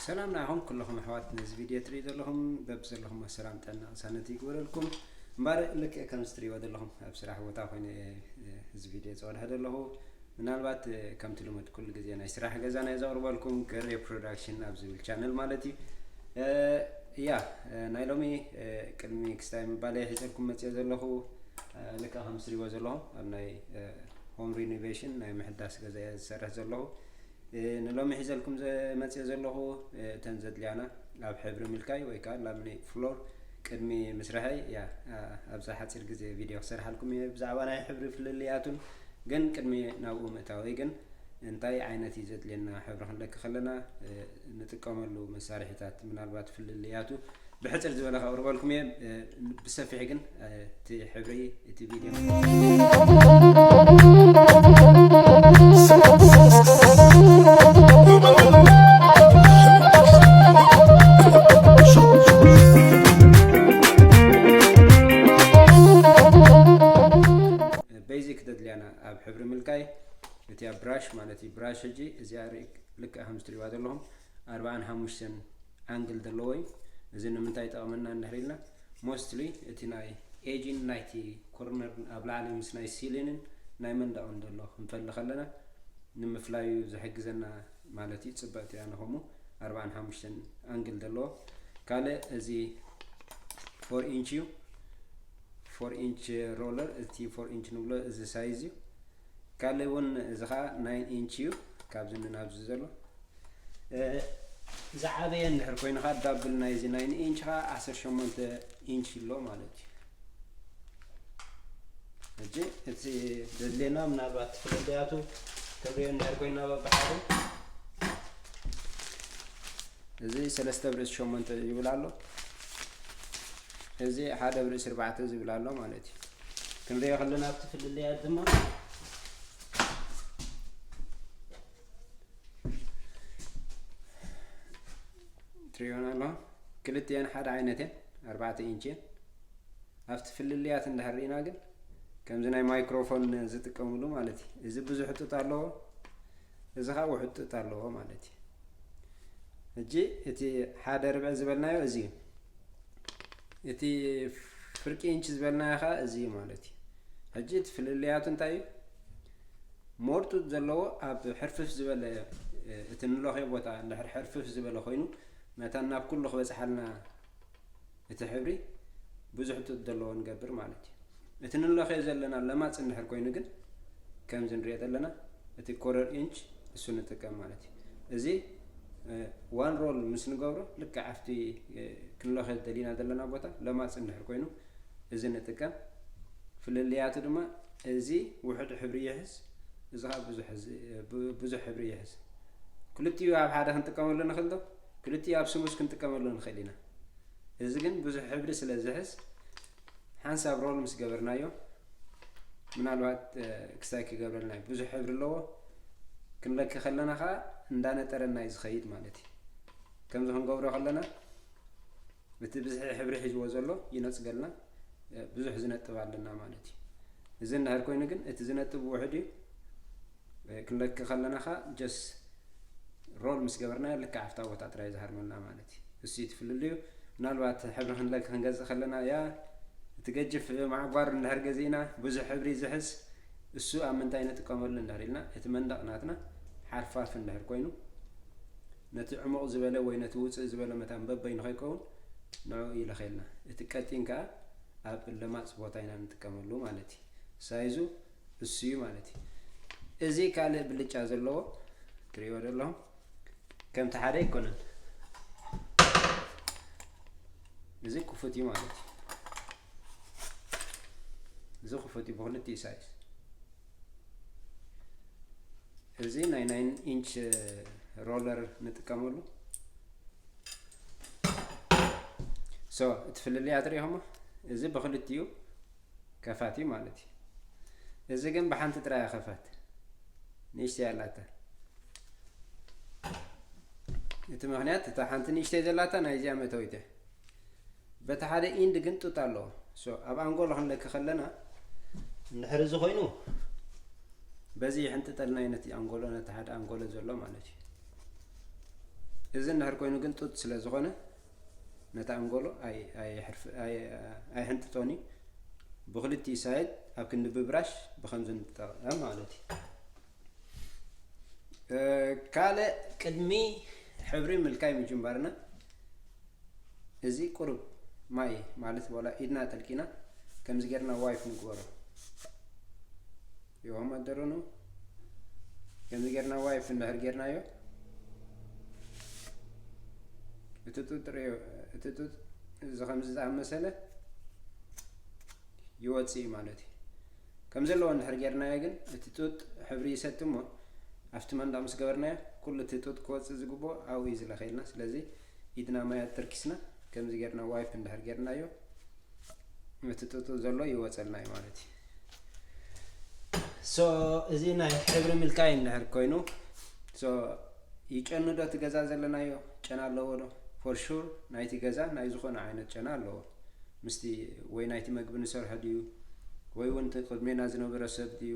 ሰላም ንዓኹም ኩለኹም ኣሕዋት ነዚ ቪድዮ ትሪኡ ዘለኹም በብዘለኹም ሰላም ጥዕና ቅሳነት ይግበረልኩም። እምበር ልክዕ ከምዚ ትሪእዎ ዘለኹም ኣብ ስራሕ ቦታ ኮይነ እየ እዚ ቪድዮ ዝቐድሐ ዘለኹ። ምናልባት ከምቲ ልሙድ ኩሉ ግዜ ናይ ስራሕ ገዛና እየ ዘቕርበልኩም፣ ገሬ ፕሮዳክሽን ኣብ ዝብል ቻነል ማለት እዩ። እያ፣ ናይ ሎሚ ቅድሚ ክስታይ ምባል እየ ሒዘልኩም መፅኦ ዘለኹ። ልክዕ ከምዚ ትሪእዎ ዘለኹም ኣብ ናይ ሆም ሪኖቬሽን ናይ ምሕዳስ ገዛ እየ ዝሰርሕ ዘለኹ። ንሎሚ ሒዘልኩም መፅኦ ዘለኹ እተን ዘድልያና ኣብ ሕብሪ ምልካይ ወይ ከዓ ላሚኔት ፍሎር ቅድሚ ምስርሐይ እያ። ኣብዚ ሓፂር ግዜ ቪድዮ ክሰርሓልኩም እየ ብዛዕባ ናይ ሕብሪ ፍልልያቱን፣ ግን ቅድሚ ናብኡ ምእታወይ ግን እንታይ ዓይነት እዩ ዘድልየና ሕብሪ ክንለኪ ከለና ንጥቀመሉ መሳርሒታት ምናልባት ፍልልያቱ ብሕፅር ዝበለ ከቕርበልኩም እየ። ብሰፊሕ ግን እቲ ሕብሪ እቲ ቪድዮ ቤዚክ ደድልያና ኣብ ሕብሪ ምልካይ እቲያ ብራሽ ማለት እዩ። ብራሽ ሕጂ እዚኣ ልክዕ ከም ትሪእዋ ዘለኹም ኣርባዓን ሓሙሽተን ኣንግል ዘለዎ እዩ። እዚ ንምንታይ ይጠቕመና እንድሕር ኢልና ሞስትሊ እቲ ናይ ኤጅን ናይቲ ኮርነር ኣብ ላዕሊ ምስ ናይ ሲሊንን ናይ መንደቕን ዘሎ ክንፈሊ ከለና ንምፍላዩ ዝሕግዘና ማለት እዩ። ፅብቕቲ እያ ንኸምኡ ኣርባዓን ሓሙሽተን ኣንግል ዘለዎ። ካልእ እዚ ፎር ኢንች እዩ። ፎር ኢንች ሮለር እቲ ፎር ኢንች ንብሎ እዚ ሳይዝ እዩ። ካልእ እውን እዚ ከዓ ናይን ኢንች እዩ። ካብዚ ንናብዚ ዘሎ ዝዓበየ እንድሕር ኮይኑ ከዓ ዳብል ናይዚ ናይን ኢንች ከዓ ዓሰርተ ሸሞንተ ኢንች ኣሎ ማለት እዩ። ሕጂ እቲ ዘድልየና ምናልባት ፍልልያቱ ክንሪኦ እንድሕር ኮይና በብሓደ እዚ ሰለስተ ብርእሲ ሸሞንተ ይብል ኣሎ፣ እዚ ሓደ ብርእሲ ኣርባዕተ ዝብል ኣሎ ማለት እዩ። ክንሪኦ ከለና ኣብቲ ፍልልያት ድማ ትሪኦን ኣሎ ክልቲኤን ሓደ ዓይነት እየን፣ ኣርባዕተ ኢንች እየን። ኣብቲ ፍልልያት እንድሕር ርኢና ግን ከምዚ ናይ ማይክሮፎን ዝጥቀምሉ ማለት እዩ። እዚ ብዙሕ ጡጥ ኣለዎ፣ እዚ ከዓ ውሑድ ጡጥ ኣለዎ ማለት እዩ። ሕጂ እቲ ሓደ ርብዒ ዝበልናዮ እዚ እዩ። እቲ ፍርቂ ኢንች ዝበልናዮ ከዓ እዚ እዩ ማለት እዩ። ሕጂ እቲ ፍልልያቱ እንታይ እዩ? ሞር ጡጥ ዘለዎ ኣብ ሕርፍፍ ዝበለ እቲ ንለኽዮ ቦታ እንድሕር ሕርፍፍ ዝበለ ኮይኑ መታን ናብ ኩሉ ክበፅሓልና እቲ ሕብሪ ብዙሕ ጡጥ ዘለዎ ንገብር ማለት እዩ። እቲ ንለኽዮ ዘለና ለማፅ እንድሕር ኮይኑ ግን ከምዚ ንሪኦ ዘለና እቲ ኮረር ኢንች እሱ ንጥቀም ማለት እዩ። እዚ ዋን ሮል ምስ ንገብሮ ልክዕ ኣብቲ ክንለኽዮ ደሊና ዘለና ቦታ ለማፅ እንድሕር ኮይኑ እዚ ንጥቀም። ፍልልያቱ ድማ እዚ ውሑድ ሕብሪ ይሕዝ፣ እዚ ከዓ ብዙሕ ሕብሪ ይሕዝ። ክልቲኡ ኣብ ሓደ ክንጥቀመሉ ንኽእል ዶ? ክልቲኡ ኣብ ስሙዝ ክንጥቀመሉ ንኽእል ኢና። እዚ ግን ብዙሕ ሕብሪ ስለ ዝሕዝ ሓንሳብ ሮል ምስ ገበርናዮ ምናልባት ክስታይ ክገብረልና እዩ። ብዙሕ ሕብሪ ኣለዎ፣ ክንለኪ ከለና ከዓ እንዳነጠረና እዩ ዝኸይድ ማለት እዩ። ከምዚ ክንገብሮ ከለና እቲ ብዝሒ ሕብሪ ሒዝዎ ዘሎ ይነፅገልና፣ ብዙሕ ዝነጥብ ኣለና ማለት እዩ። እዚ እንድሕር ኮይኑ ግን እቲ ዝነጥብ ውሑድ እዩ። ክንለኪ ከለና ከዓ ጀስ ሮል ምስ ገበርና ልክዕ ኣብታ ቦታ ጥራይ ዝሃርመልና ማለት እዩ። እሱ እዩ እቲ ፍልልዩ። ምናልባት ሕብሪ ክንለኪ ክንገዝእ ከለና ያ እቲ ገጅፍ ማዕጓር እንድሕር ገዚእና ብዙሕ ሕብሪ ዝሕዝ እሱ ኣብ ምንታይ ንጥቀመሉ እንድሕር ኢልና እቲ መንደቕ ናትና ሓርፋፍ እንድሕር ኮይኑ ነቲ ዕሙቕ ዝበለ ወይ ነቲ ውፅእ ዝበለ መታን በበይኑ ከይከውን ንዕኡ ይለኸየልና። እቲ ቀጢን ከዓ ኣብ ለማፅ ቦታ ኢና ንጥቀመሉ ማለት እዩ። ሳይዙ እሱ እዩ ማለት እዩ። እዚ ካልእ ብልጫ ዘለዎ ትሪእዎ ዘለኹም ከምቲ ሓደ ኣይኮነን። እዚ ክፉት እዩ ማለት እዩ። እዚ ክፉት እዩ ብክልቲኡ ሳይዝ። እዚ ናይ ናይን ኢንች ሮለር ንጥቀመሉ። ሶ እቲ ፍልልያ ትሪኢኹሞ እዚ ብክልቲኡ ከፋት እዩ ማለት እዩ። እዚ ግን ብሓንቲ ጥራይ ከፋት ንእሽተይ ኣላታ። እቲ ምኽንያት እታ ሓንቲ ንእሽተይ ዘላታ ናይዚኣ መተዊት እያ። በቲ ሓደ ኢንድ ግን ጡጥ ኣለዎ። ሶ ኣብ ኣንጎሎ ክንለኪ ከለና እንድሕር እዚ ኮይኑ በዚ ይሕንጥጠልና እዩ ነቲ ኣንጎሎ ነቲ ሓደ ኣንጎሎ ዘሎ ማለት እዩ። እዚ እንድሕር ኮይኑ ግን ጡጥ ስለ ዝኾነ ነታ ኣንጎሎ ኣይሕንጥጦን እዩ። ብክልቲኡ ሳይድ ኣብ ክንዲ ብብራሽ ብኸምዚ ንጠቐም ማለት እዩ። ካልእ ቅድሚ ሕብሪ ምልካይ ምጅንባርና እዚ ቁሩብ ማይ ማለት ዋላ ኢድና ጠልቂና ከምዚ ጌርና ዋይፕ ንግበሮ። ይወም ኣደረኑ ከምዚ ጌርና ዋይፕ እንድሕር ጌርናዮ እቲ ጡጥ ርእዮ፣ እቲ ጡጥ እዚ ከምዚ ዝኣመሰለ ይወፅእ እዩ ማለት እዩ። ከም ዘለዎ እንድሕር ጌርናዮ ግን እቲ ጡጥ ሕብሪ ይሰቲ እሞ ኣብቲ መንደቕ ምስ ገበርናዮ ኩሉ እቲ ጡጥ ክወፅእ ዝግብኦ ኣብኡ እዩ ዝለኸየልና። ስለዚ ኢድና ማይ ኣተርኪስና ከምዚ ጌርና ዋይፕ እንድሕር ጌርናዮ እቲ ጡጥ ዘሎ ይወፀልና እዩ ማለት እዩ። ሶ እዚ ናይ ሕብሪ ምልካይ እንድሕር ኮይኑ ይጨኑ ዶ እቲ ገዛ ዘለናዮ ጨና ኣለዎ ዶ? ፎር ሹር ናይቲ ገዛ ናይ ዝኾነ ዓይነት ጨና ኣለዎ። ምስቲ ወይ ናይቲ መግቢ ንሰርሖ ድዩ ወይ እውን እቲ ቅድሜና ዝነበረ ሰብ ድዩ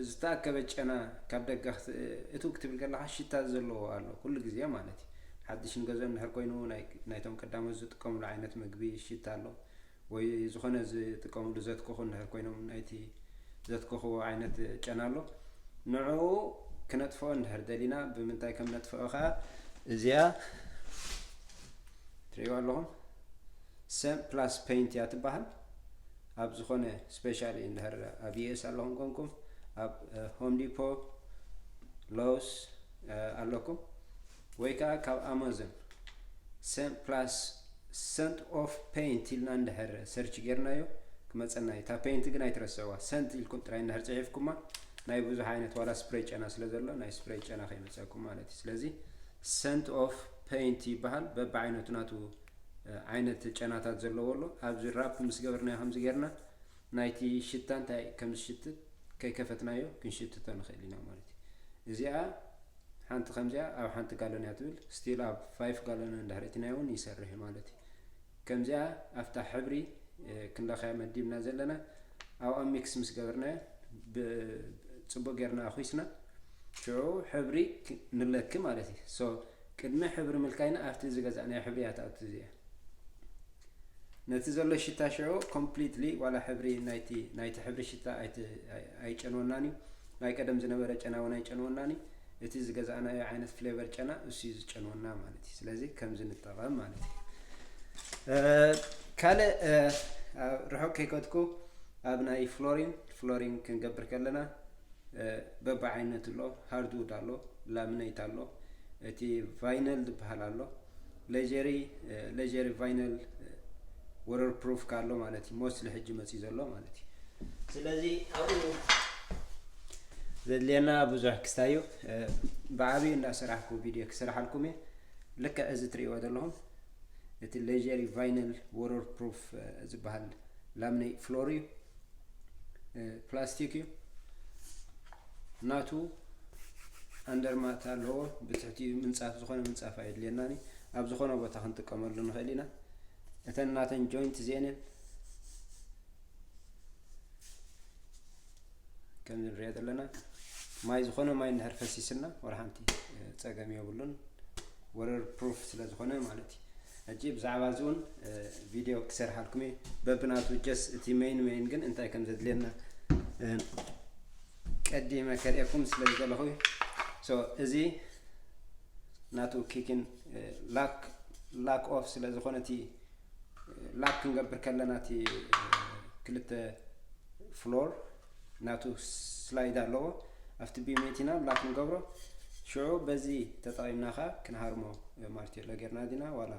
ዝተኣከበ ጨና ካብ ደገ እትው ክትብል ከለካ ሽታ ዘለዎ ኣሎ ኩሉ ግዜ ማለት እዩ። ሓድሽ ንገዝኦ እንድሕር ኮይኑ ናይቶም ቀዳሞት ዝጥቀምሉ ዓይነት መግቢ ሽታ ኣሎ። ወይ ዝኾነ ዝጥቀምሉ ዘትክኹ እንድሕር ኮይኖም ናይቲ ዘትክኽዎ ዓይነት ጨና ኣሎ። ንዕኡ ክነጥፍኦ እንድሕር ደሊና ብምንታይ ከም ነጥፍኦ ከዓ እዚኣ ትርእይዋ ኣለኹም። ሰን ፕላስ ፔይንት እያ ትበሃል። ኣብ ዝኾነ ስፔሻሊ እንድሕር ኣብ ዩኤስ ኣለኹም ኮንኩም ኣብ ሆም ዲፖ ሎውስ ኣለኩም ወይ ከዓ ካብ ኣማዞን ሰን ፕላስ ሰንት ኦፍ ፔይንት ኢልና እንድሕር ሰርች ጌርናዮ ክመፀና እዩ። እታ ፔይንት ግን ኣይትረስዕዋ። ሰንት ኢልኩም ጥራይ እንድሕር ፅሒፍኩማ ናይ ብዙሕ ዓይነት ዋላ ስፕሬይ ጨና ስለ ዘሎ ናይ ስፕሬይ ጨና ከይመፀኩም ማለት እዩ። ስለዚ ሰንት ኦፍ ፔይንት ይበሃል። በብዓይነቱ ናቱ ዓይነት ጨናታት ዘለዎ ኣሎ። ኣብዚ ራፕ ምስ ገበርናዮ ከምዚ ጌርና ናይቲ ሽታ እንታይ ከም ዝሽትት ከይከፈትናዮ ክንሽትቶ ንኽእል ኢና ማለት እዩ። እዚኣ ሓንቲ ከምዚኣ ኣብ ሓንቲ ጋሎን እያ ትብል። ስቲል ኣብ ፋይፍ ጋሎን እንድሕር እቲናዮ እውን ይሰርሕ እዩ ማለት እዩ። ከምዚኣ ኣብታ ሕብሪ ክንለኽያ መዲብና ዘለና ኣብኣ ሚክስ ምስ ገበርናዮ ጽቡቅ ጌርና ኣኹስና ሽዑ ሕብሪ ንለኪ ማለት እዩ። ሶ ቅድሚ ሕብሪ ምልካይና ኣብቲ ዝገዛእናዮ ሕብሪ እያ ትኣቱ እዚኣ። ነቲ ዘሎ ሽታ ሽዑ ኮምፕሊትሊ ዋላ ሕብሪ ናይቲ ናይቲ ሕብሪ ሽታ ኣይጨንወናን እዩ። ናይ ቀደም ዝነበረ ጨና እውን ኣይጨንወናን እዩ። እቲ ዝገዛእናዮ ዓይነት ፍሌቨር ጨና እሱ እዩ ዝጨንወና ማለት እዩ። ስለዚ ከምዚ ንጠቐም ማለት እዩ። ካልእ ርሑቕ ከይከድኩ ኣብ ናይ ፍሎሪን ፍሎሪን ክንገብር ከለና በብዓይነቱ ኣሎ። ሃርድውድ ኣሎ፣ ላምነይት ኣሎ፣ እቲ ቫይነል ዝበሃል ኣሎ፣ ሌጀሪ ሌጀሪ ቫይነል ወተር ፕሩፍ ኣሎ ማለት እዩ። ሞስትሊ ሕጂ መፅዩ ዘሎ ማለት እዩ። ስለዚ ኣብኡ ዘድልየና ብዙሕ ክስታይ እዩ። ብዓብዩ እንዳሰራሕኩ ቪድዮ ክሰርሓልኩም እየ። ልክዕ እዚ ትርእይዎ ዘለኹም እቲ ሌጀሪ ቫይነል ወተር ፕሩፍ ዝበሃል ላምነይ ፍሎር እዩ። ፕላስቲክ እዩ ናቱ። ኣንደርማት ኣለዎ። ብትሕቲ ምንፃፍ ዝኾነ ምንፃፍ ኣየድልየናን እዩ። ኣብ ዝኾነ ቦታ ክንጥቀመሉ ንኽእል ኢና። እተን ናተን ጆይንት እዚአንን ከም ንሪኦ ዘለና ማይ ዝኾነ ማይ እንድሕር ፈሲስና ወላ ሓንቲ ፀገም የብሉን። ወተር ፕሩፍ ስለ ዝኾነ ማለት እዩ። ሕጂ ብዛዕባ እዚ እውን ቪድዮ ክሰርሓልኩም እየ በብናቱ ጀስ እቲ ሜይን ሜይን ግን እንታይ ከም ዘድልየና ቀዲመ ከርእየኩም ስለ ዝደለኹ እዩ። ሶ እዚ ናቱ ኪክን ላክ ላክ ኦፍ ስለ ዝኾነ እቲ ላክ ክንገብር ከለና እቲ ክልተ ፍሎር ናቱ ስላይድ ኣለዎ። ኣብቲ ቢም የእቲና ላክ ንገብሮ። ሽዑ በዚ ተጠቒምና ኸዓ ክንሃርሞ ማርቴሎ ጌርና ዲና ዋላ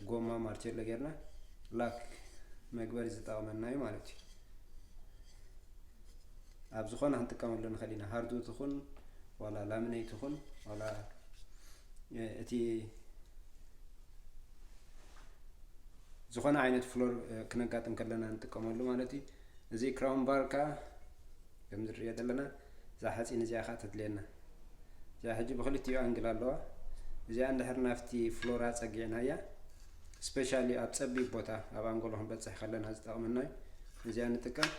ጎማ ማርቴሎ ጌርና ላክ መግበሪ ዝጠቕመና እዩ ማለት እዩ። ኣብ ዝኾነ ክንጥቀመሉ ንኽእል ኢና። ሃርድውድ ትኹን ዋላ ላምነይት ትኹን ዋላ እቲ ዝኾነ ዓይነት ፍሎር ክነጋጥም ከለና ንጥቀመሉ ማለት እዩ። እዚ ክራውን ባር ከዓ ከም ዝርእዮ ዘለና እዛ ሓፂን እዚኣ ከዓ ተድልየና። እዚኣ ሕጂ ብክልቲኡ ኣንግል ኣለዋ። እዚኣ እንድሕር ናብቲ ፍሎር ኣፀጊዕናያ ስፔሻሊ ኣብ ፀቢብ ቦታ ኣብ ኣንጎሎ ክንበፅሕ ከለና ዝጠቕመና እዩ። እዚኣ ንጥቀም።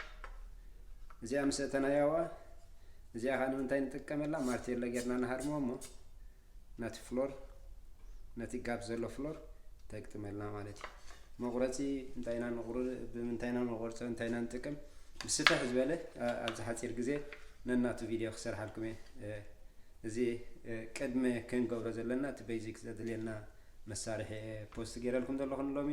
እዚኣ ምስ እተናያ እዋ እዚኣ ከዓ ንምንታይ ንጥቀመላ? ማርቴሎ ጌርና ንሃርሞ እሞ ነቲ ፍሎር ነቲ ጋፕ ዘሎ ፍሎር ተግጥመልና ማለት እዩ። መቑረፂ እንታይ ኢና ንቑር ብምንታይ ኢና ንቆርፀ እንታይ ኢና ንጥቀም ብስፍሕ ዝበለ ኣብዚ ሓፂር ግዜ ነናቱ ቪድዮ ክሰርሓልኩም እየ። እዚ ቅድሚ ክንገብሮ ዘለና እቲ ቤዚክ ዘድልየና መሳርሒ ፖስት ገይረልኩም ዘለኹ ሎሚ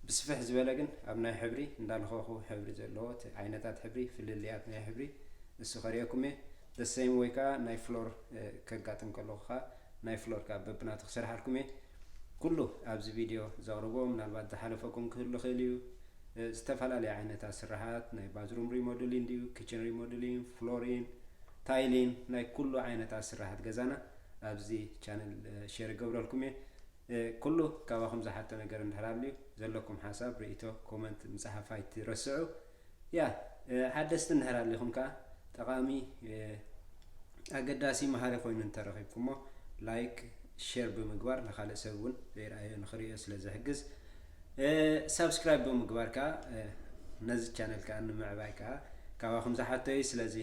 ብስፍሕ ዝበለ ግን ኣብ ናይ ሕብሪ እንዳልኸኹ ሕብሪ ዘለዎ ዓይነታት ሕብሪ ፍልልያት ናይ ሕብሪ እሱ ከርእየኩም እየ። ደሰይም ወይ ከዓ ናይ ፍሎር ከጋጥም ከለኹ ከዓ ናይ ፍሎር ከዓ በብናቱ ክሰርሓልኩም እየ። ኩሉ ኣብዚ ቪድዮ ዘቕርቦ ምናልባት ዝሓለፈኩም ክህሉ ክእል እዩ። ዝተፈላለዩ ዓይነታት ስራሓት ናይ ባዝሩም ሪሞድሊን ድዩ ኪችን ሪሞድሊን ፍሎሪን ታይሊን ናይ ኩሉ ዓይነታት ስራሓት ገዛና ኣብዚ ቻነል ሸር ይገብረልኩም እየ። ኩሉ ካባኹም ዝሓቶ ነገር እንድሕር ኣልዩ ዘለኩም ሓሳብ ርእቶ ኮመንት ምፅሓፍ ኣይትረስዑ። ያ ሓደስቲ እንድሕር ኣሊኹም ከዓ ጠቓሚ ኣገዳሲ መሃሪ ኮይኑ እንተረኺብኩሞ ላይክ ሼር ብምግባር ንካልእ ሰብ እውን ዘይረኣዮ ንክርእዮ ስለ ዝሕግዝ ሳብስክራይብ ብምግባር ከዓ ነዚ ቻነል ከዓ ንምዕባይ ከዓ ካባኹም ዝሓቶ እዩ። ስለዚ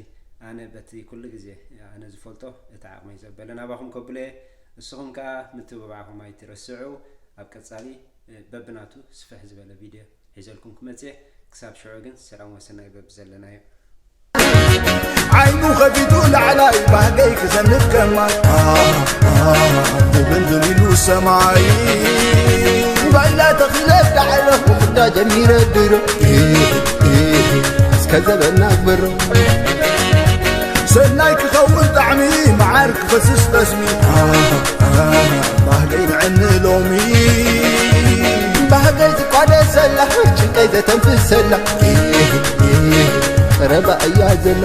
ኣነ በቲ ኩሉ ግዜ ኣነ ዝፈልጦ እቲ ዓቕመይ ዘበለ ናባኹም ከብሎ እየ። እስኹም ከዓ ምትብባዕኹም ኣይትረስዑ። ኣብ ቀፃሊ በብናቱ ስፍሕ ዝበለ ቪድዮ ሒዘልኩም ክመፅእ። ክሳብ ሽዑ ግን ሰላም ወሰናይ በብዘለናዮ። ዓይኑ ከፊቱ ላዕላይ ባህገይ ክሰንፍ ከማይ ብብንድም ኢሉ ሰማይ ባላ ተኽለ ዳዕለ ክዳ ጀሚረ ድሮ እስከ ዘበና ግበሮ ሰናይ ክኸውን ጣዕሚ መዓር ክፈስስ ጠስሚ ባህገይ ንዕኒ ሎሚ ባህገይ ዝቋደሰላ ጭንቀይ ዘተንፍሰላ ረባ እያ ዘላ